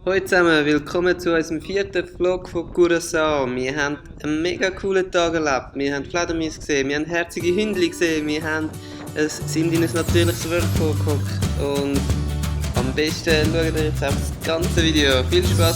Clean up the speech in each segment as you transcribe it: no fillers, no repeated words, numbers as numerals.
Hallo zusammen, willkommen zu unserem vierten Vlog von Curaçao. Wir haben einen mega coolen Tag erlebt. Wir haben Fledermäuse gesehen, wir haben herzige Hündchen gesehen, sind in ein natürliches Wörter gehockt. Und am besten schaut ihr jetzt auf das ganze Video. Viel Spaß!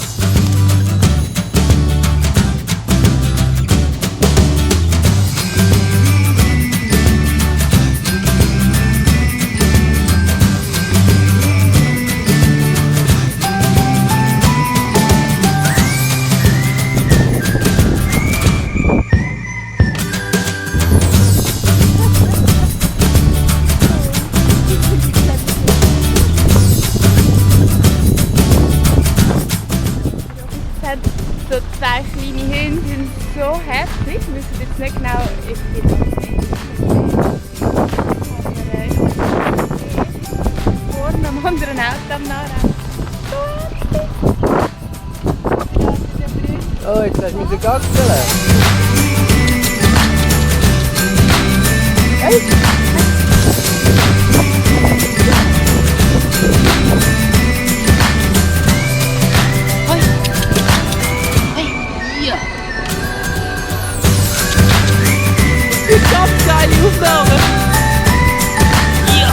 So zwei kleine Hunde sind so herzig, wir wissen jetzt nicht genau, ich vorne am anderen Auto am Nachrennen. Oh, jetzt hast du mit der Gaxele. Hey! Ganz geile Aufnahme! Ja!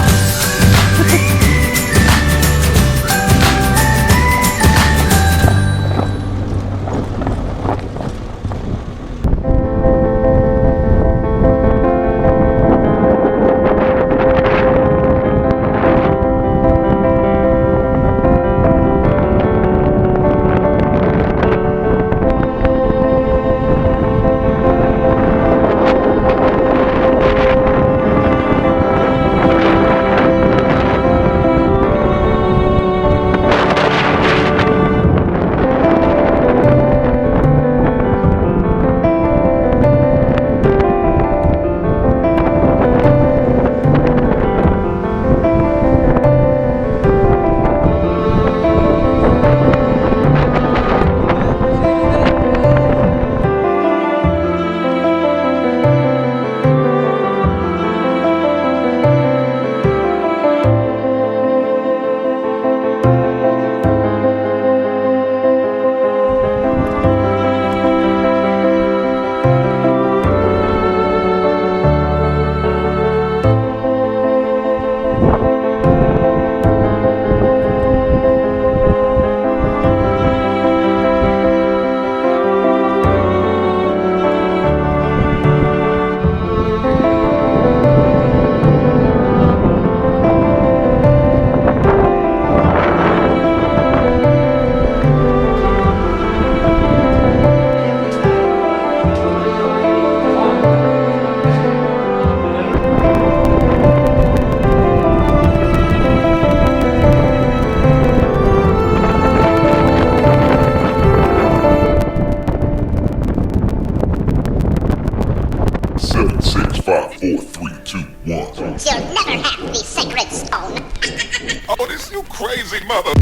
Seven, 6, 5, 4, 3, 2, 1. You'll never have the sacred stone. Oh, this you crazy mother.